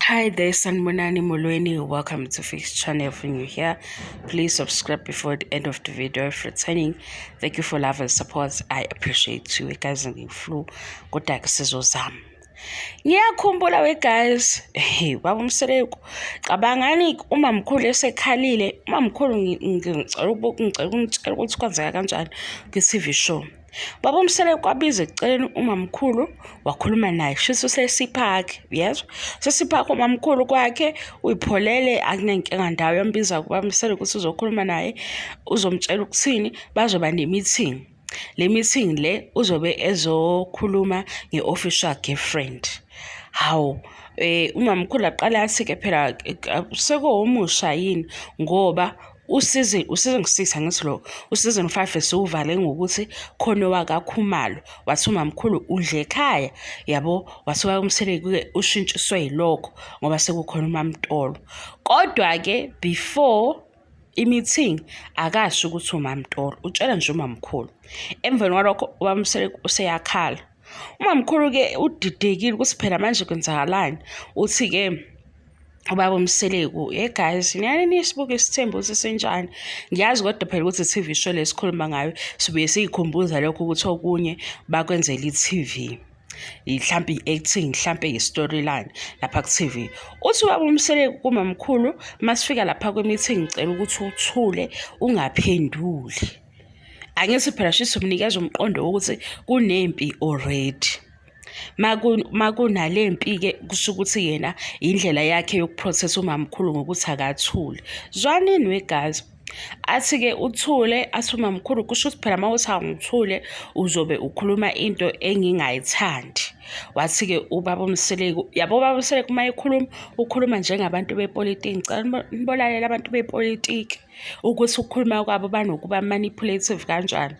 Hi there, Sanibonani Molweni. Welcome to Fix Channel. If you're new here, please subscribe before the end of the video. If returning, thank you for love and support. I appreciate you. Guys, ngiflu kodwa ke sizozama. Ngiyakhumbula we guys, hey baba uMseleku, cabangani umamkhulu esekhalile, umamkhulu ngicela ngicela ukunitshela ukuthi kwenzeka kanjani kwi-TV show. Baba uMseleku wabiza eceleni umamkhulu wakhuluma naye shuthi usesiphakhe uyezwa sesiphakhe umamkhulu kwakhe uyipholele akunenkinga ndawo yambiza kubaba uMseleku ukuthi uzokhuluma naye uzomtshela ukuthini bazoba ne-meeting le meeting le uzobe ezokhuluma nge-official girlfriend. Hawu umamkhulu aqale athi-ke phela sekuwomusha yini ngoba useason useason 6 angithi lo useason 5 esiwuvale ngokuthi khona owakaKhumalo wathi umamkhulu udle ekhaya yabo wathi uMseleku-ke ushintshiswe yilokho ngoba sekukhona uMaMtolo kodwa-ke before i-meeting akasho ukuthi uMaMtolo utshela nje umamkhulu emveni kwalokho uBaba useyakhala. Umamkhulu-ke udidekile ukuthi phela manje kwenzakalani uthi-ke ubaba uMseleku, hey guys, niyane nisibuke isithembu ukuthi sinjani. Ngiyazi kodwa phela ukuthi i-TV show le esikhuluma ngayo sibuye siyikhumbuza lokho ukuthi okunye bakwenzela i-TV. Mhlampe i-acting, mhlampe i-storyline lapha ku-TV. Uthi ubaba uMseleku kumamkhulu masifika lapha kwi-meeting ngicela ukuthi uthule ungaphenduli. Angithi phela shuthi umnikeza umqondo wokuthi kunempi already. Makunale mpi-ke kusho ukuthi yena indlela yakhe yokuprotect umamkhulu ngokuthi akathule. Zwanini we guys. Athi-ke uthule, athi umamkhulu kusho ukuthi phela uma uthi angithule uzobe ukhuluma into engingayithandi. Wathi-ke ubaba uMseleku, yabo ubaba uMseleku uma ekhuluma, ukhuluma njengabantu bepolitiki. Ngicela nibolalela abantu bepolitiki ukuthi ukukhuluma kwabo banokuba manipulative kanjani.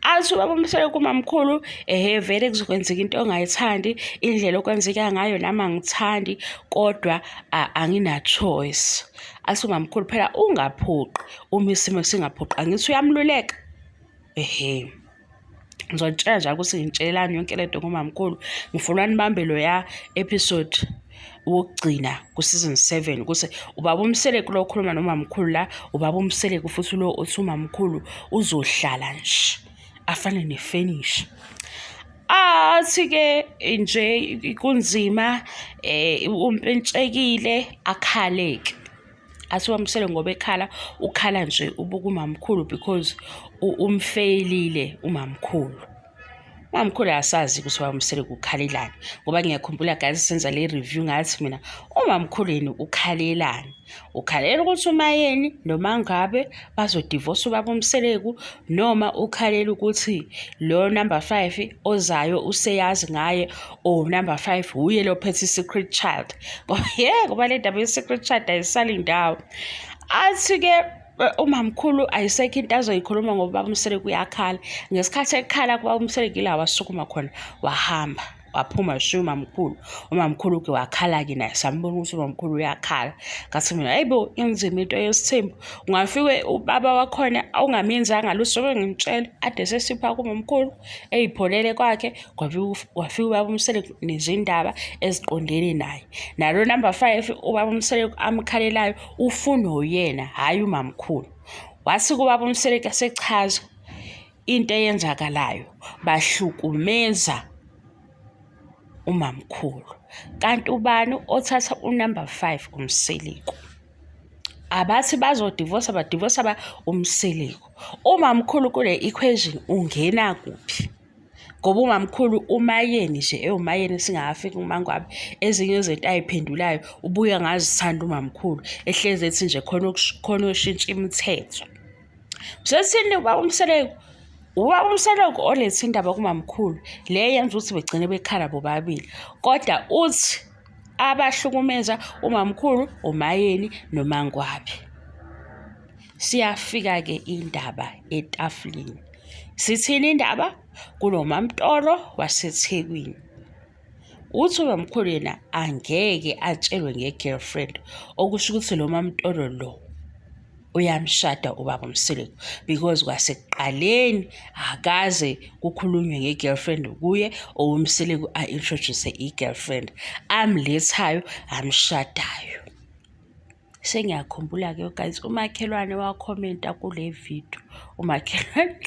Athi ubaba uMseleku kumamkhulu, ehhe vele kuzokwenzeka into ongayithandi, indlela okwenzeka ngayo nami angithandi kodwa angina-choice. Athi umamkhulu phela ungaphoqi uma isimo singaphoqi, angithi uyamluleka? Ehhe. Ngizonitshela njalo ukuthi ngitshelelani yonke le nto ngomamkhulu. Ngifuna nibambe loya episode wokugcina ku-season 7 ukuthi ubaba uMseleku lo okhuluma nomamkhulu la, ubaba uMseleku futhi lo othi umamkhulu uzohlala nje afane nefenisha. Athi-ke nje kunzima umpintshekile akhale-ke. Athi uMseleku ngoba ekhala ukhala nje ubuka umamkhulu because umfeyilile umamkhulu. Umamkhulu asazi ukuthi uMseleku ukhalelani ngoba ngiyakhumbula guys senza le review ngathi mina umamkhulu yena ukhalelani. Ukhalela ukuthi uMayeni noma ngabe bazodivosa ubaba uMseleku noma ukhalela ukuthi lo number 5 ozayo useyazi ngaye or number 5 uye lo phethe i-secret child. Yeah, ngoba le ndaba ye-secret child ayisali ndawo. Athi-ke umamkhulu ayisekho into azoyikhuluma ngoba ubaba uMseleku uyakhala. Ngesikhathi ekhala kubaba uMseleku ila wasukuma khona wahamba waphuma washiya umamkhulu. Umamkhulu-ke wakhala-ke naye sambona ukuthi umamkhulu uyakhala. Ngathi mina hayi bo inzima into yesithembu. Ungafike ubaba wakhona ongamenzanga lutho bengimtshela ade sesipha kumamkhulu eyipholele kwakhe kwafika ubaba uMseleku nezindaba eziqondene naye. Nalo number 5 ubaba uMseleku amkhalelayo ufuna uyena hhayi umamkhulu. Wathi kubaba uMseleku esechaza into eyenzakalayo bahlukumeza umamkhulu. Kanti ubani othatha unumber 5 uMseleku? Abathi bazodivosa badivosa ba uMseleku. Umamkhulu kule equation ungena kuphi? Ngoba umamkhulu uMayeni nje ewuMayeni singakafiki kuMangwabe ezinye izinto ay'phendulayo ubuye ngazithanda umamkhulu ehlezi ethi nje khona khona oshintsha imithetho. Sesithini ubaba uMseleku? Ubaba uMseleku olethe indaba kumamkhulu le yenza ukuthi begcine bekhala bobabili kodwa uthi abahlukumeza umamkhulu uMayeni noMangwabe. Siyafika-ke indaba etafuleni. Sithini indaba? KuloMaMtolo waseThekwini. Uthi umamkhulu yena angeke atshelwe nge-girlfriend, okusho ukuthi lo MaMtolo lo Uyamshada ubaba uMseleku because kwasekuqaleni akaze kukhulunywe nge-girlfriend kuye or uMseleku a-introduce i-girlfriend amlethayo amshadayo. Sengiyakhumbula-ke guys, umakhelwane wakhomenta kule video. Umakhelwane,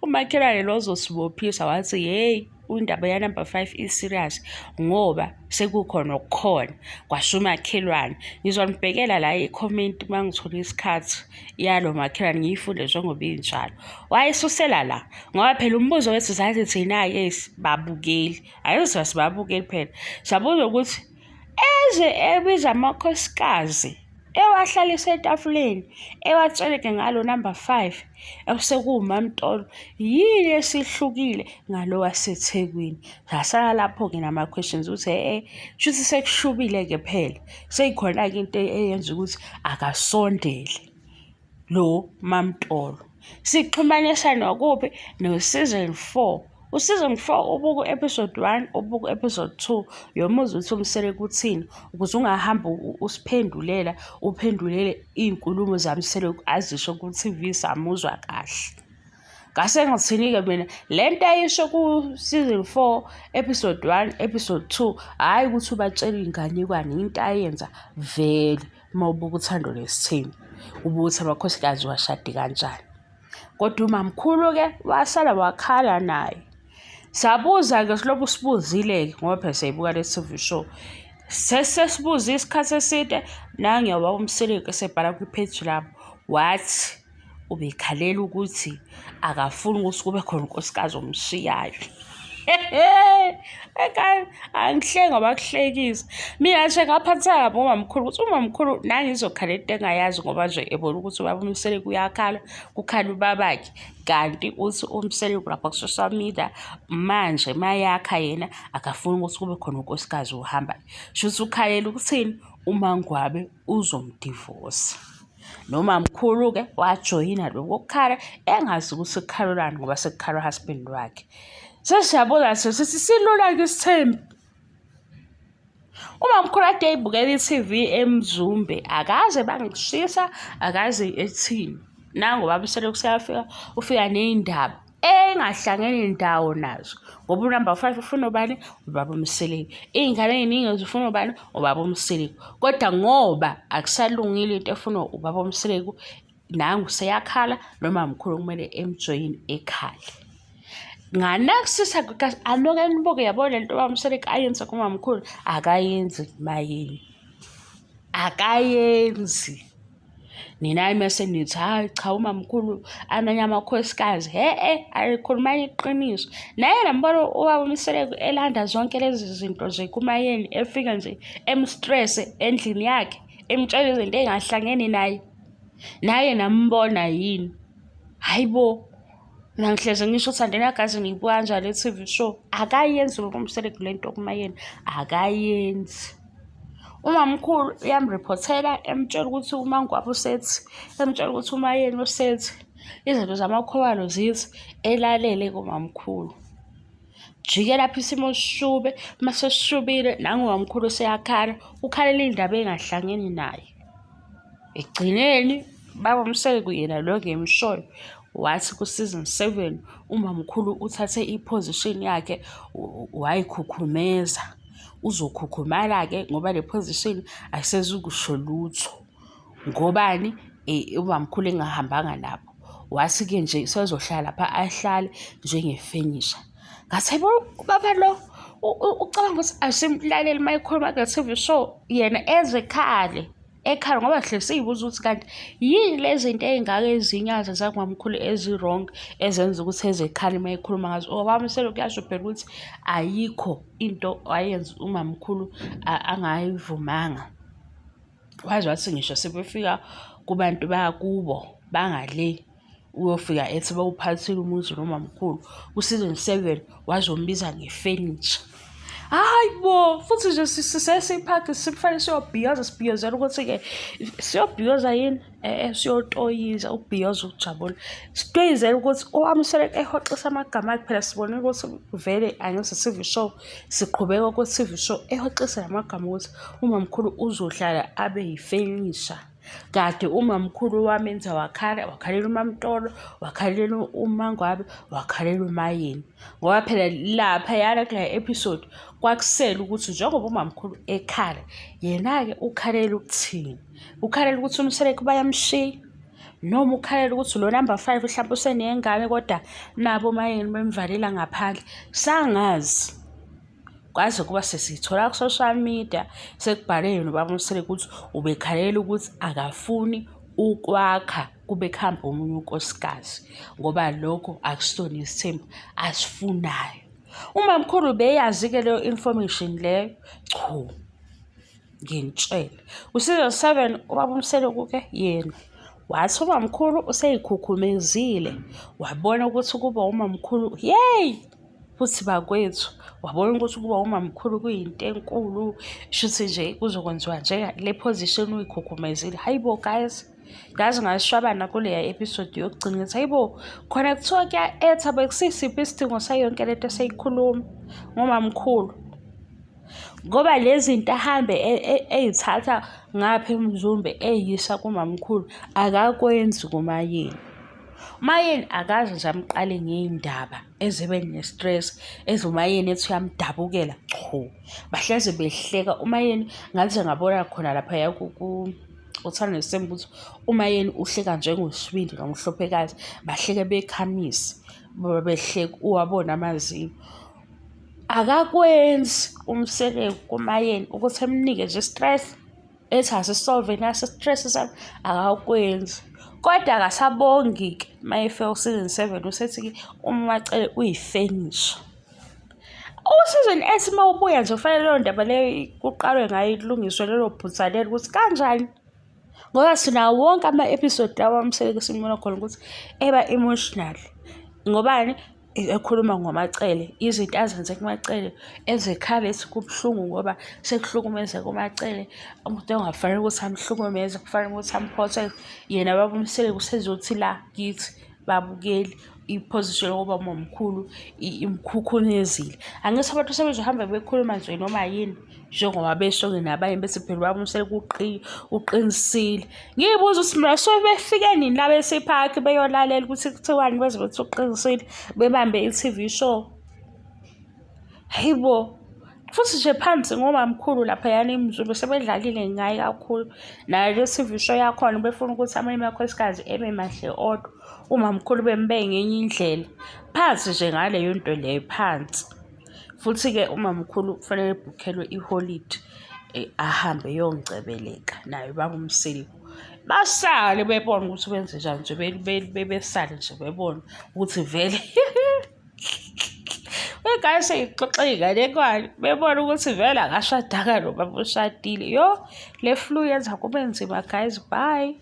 umakhelwane lo ozosibophisa wathi, hheyi, indaba ya-number 5 i-serious ngoba sekukhona okukhona, kwasho umakhelwane. Ngizonibhekela la i-comment uma ngithola isikhathi yalo makhelwane ngiyifunde njengoba injalo. Wayesusela la ngoba phela umbuzo wethu sathi thina-ke babukeli, ayizwa sibabukeli phela. Sabuza ukuthi eze ebiza amakhosikazi ewahlalisa etafuleni ewatsheleke ngalo number 5 osekuwumamtolo yini esihlukile ngalo waseThekwini. Sasala lapho-ke nama-questions ukuthi e-e shuthi sekushubile-ke phela seyikhona-ke into eyenza ukuthi akasondele lo MaMtolo. Sixhumanisa nokuphi? No-season 4. U-season 4 ubuka u-episode 1, ubuka u-episode 2, yomuzi uthi uMseleku uthini ukuze ungahambi usiphendulela, uphendulele iy'nkulumo zaMseleku azisho ku-TV samuzwa kahle. Ngase ngithini-ke mina le nto ayisho ku-season 4 episode 1 episode 2 hhayi ukuthi ubatshela iy'nganekwane into ayenza vele. Uma ubuka uthando lwesithembu ubuka ukuthi amakhosikazi washade kanjani. Kodwa umamkhulu-ke wasala wakhala naye. Sabuza-ke silobu sibuzile-ke ngoba phela siyayibuka le TV show. Sesesibuze isikhathi eside nange ubaba uMseleku esebhala kwipheji labo wathi ubekhalela ukuthi akafuni ukuthi kube khona unkosikazi omshiyayo. Ekhaya angihleki ngoba kuhlekisa. Mina nje ngaphatheka kabi ngomamkhulu ukuthi umamkhulu nangizokhala into engayazi ngoba nje ebona ukuthi ubaba uMseleku uyakhala, kukhala ubabakhe. Kanti uthi uMseleku lapha ku-social media manje mayakha yena akafuni ukuthi kube khona unkosikazi ohambayo. Shuthi ukhalela ukuthini? UMaNgwabe uzomdivosa. Nomamkhulu-ke wajoyina lokhu kokukhala engazi ukuthi kukhalelwani ngoba sekukhala uhusband wakhe. Sesiyabuza sithi silula-ke isithembu. Umamkhulu ade eyibukela i-TV eMzumbe akaze bangishisa akaze ethini. Nangu ubaba uselokhu seyafika ufika ney'ndaba engahlangene ndawo nazo ngoba unumber 5 ufuna ubani? Ubaba uMseleku. Iy'ngane ey'ningi zifuna ubani? Ubaba uMseleku. Kodwa ngoba akusalungile into efunwa ubaba uMseleku, nangu seyakhala noma mkhulu kumele emjoyini ekhale. Nganakisisa aloke nibuke yabo le nto ubaba uMseleku ayenza kumamkhulu akayenzi kumayeni, akayenzi. Nina mese nithi hhayi cha umamkhulu amanye amakhosikazi he-e alikhulumani iqiniso. Naye nambona ubaba uMseleku elanda zonke lezi zinto nje kuMayeni efika nje emstresse endlini yakhe emtshela izinto ey'ngahlangene naye. Naye nambona yini? Hhayi bo, mina ngihlezi ngisho ukuthi andinagazi ngiyibuka kanjani le TV show. Akayenzi uMseleku le nto kuMayeni, akayenzi. Umamkhulu uyamriphothela emtshela ukuthi uMangwabe usethi, emtshela ukuthi uMayeni usethi, izinto zamakhomalo zithi, elalele kumamkhulu. Jike lapho isimo sishube, uma sesishubile nangu umamkhulu useyakhala, ukhalela indaba engahlangene naye. Ekugcineni baba uMseleku yena lo engimshoyo wathi ku-season 7 umamkhulu uthathe i-position yakhe wayikhukhumeza. Uzokhukhumala-ke ngoba le position ayisezukusho lutho. Ngobani? Ubamkhulu engahambanga nabo. Wathi-ke nje sezohlala lapha ahlale njengefenisha. Ngathi hayibo ubaba lo ucabanga ukuthi asimlaleli uma ekhuluma kule-T_V show yena eze ekhale. Ekhala ngoba hlezi siyibuza ukuthi kanti yini lezi zinto ey'ngaka ezinye azenza kumamkhulu ezi-wrong ezenza ukuthi ezekhale uma ekhuluma ngazo. Ubaba uMseleku kuyasho phela ukuthi ayikho into ayenza umamkhulu angayivumanga. Waze wathi ngisho sebefika kubantu bakubo bangale uyofika ethi bawuphathile umuzi nomamkhulu ku-season 7 wazombiza ngefenitsha. Hayi bo, futhi nje sisesiphathi sifanele siyobhiyoza sibhiyozela ukuthi-ke siyobhiyoza yini? Siyotoyiza ukubhiyoza ukujabula. Sitoyizela ukuthi owamsele ehoxisa amagama akhe phela sibonile ukuthi vele angithi TV show siqhubeka ku-TV show ehoxisa lamagama ukuthi umamkhulu uzohlala abe yifenisha. Kade umamkhulu wamenza wakhala, wakhalela uMaMtolo, wakhalela uMaNgwabe, wakhalela uMaYeni. Ngoba phela laphayana kuleya episode kwakusele ukuthi njengoba umamkhulu ekhala, yena-ke ukhalela ukuthini? Ukhalela ukuthi uMseleku bayamshiya noma ukhalela ukuthi lo number 5 mhlawumbe usenengane kodwa nabo uMaYeni bemvalela ngaphandle. Sangazi. Kwaze kuba sesiyithola ku-social media sekubhale yena ubaba uMseleku ukuthi ubekhalela ukuthi akafuni ukwakha kube kuhambe omunye unkosikazi ngoba lokho akusona isithembu asifunayo. Umamkhulu ubeyazi-ke leyo information leyo? Chu, nginitshele. Ku-season 7 ubaba uMseleku-ke yena wathi umamkhulu useyikhukhumezile wabona ukuthi kuba umamkhulu yeyi Futhi bakwethu, wabona ukuthi ukuba umamkhulu kuyinto enkulu, shuthi nje kuzokwenziwa nje le position uyikhukhumezile. Hayi bo guys, ngaze ngashwabana kuleya episode yokugcina ngithi hayi bo, khona kuthiwa kuya-etha bekusisiphi isidingo sayo yonke lento eseyikhuluma ngomamkhulu. Ngoba lezi zinto ahambe ey'thatha ngapha eMzumbe ey'yisa kumamkhulu akakwenzi kuMaYeni. UMaYeni akaze nje amqale ngey'ndaba ezibe ne-stress eze uMaYeni ethi uyamdabukela, chu. Bahlezi behleka uMaYeni ngaze ngabona khona laphaya uThando Nesithembu ukuthi uMaYeni uhleka njengosibindi noMhlophekazi, bahleke bekhamisa, behleka uwabone amazinyo. Akakwenzi uMseleku kuMaYeni ukuthi emnike nje i-stress ethi asisolve nasi i-stress sami, akakwenzi. Kodwa akasabongi-ke uma efika ku-season 7 usethi-ke uMaCele uyifenisha. U-season 8 uma ubuya nje kufanele leyo ndaba leyo kuqalwe ngayo ilungiswe lelo phutha lelo ukuthi kanjani ngoba sinawo wonke ama-episode lawa uMseleku simbona khona ukuthi eba emotional ngobani ekhuluma ngoMaCele, izinto azenze kuMaCele ezekhala ethi kubuhlungu ngoba sekuhlukumezeka uMaCele, umuntu ongafanele ukuthi amhlukumeze kufanele ukuthi amphothe. Yena baba uMseleku usezothi la kithi babukeli i-position yokuba umamkhulu imkhukhumezile. Angithi abantu sebezohamba bekhuluma nje noma yini. Njengoba besho-ke nabanye bethi phela ubaba uMseleku uqinisile. Ngiyibuza ukuthi mina so befike nini la besephakhi beyolalela ukuthi kuthiwani beze bethi uqinisile bebambe i-TV show. Hayi bo. Futhi nje phansi ngomamkhulu laphayana eMzumbe sebedlalile ngaye kakhulu. Nayo le TV show yakhona befuna ukuthi amanye amakhosikazi ebe mahle odwa. Umamkhulu bembeke ngenye indlela. Phansi nje ngaleyo nto leyo phansi. Futhi-ke umamkhulu kufanele ebhukhelwe iholidi ahambe eyongcebeleka naye ubaba uMseleku. Basale bebona ukuthi kwenzenjani nje besale nje bebona ukuthi vele we guys seyixoxa iy'nganekwane bebona ukuthi vele akashadanga lo baba ushadile. Yo, le flu yenza kube nzima guys, bye.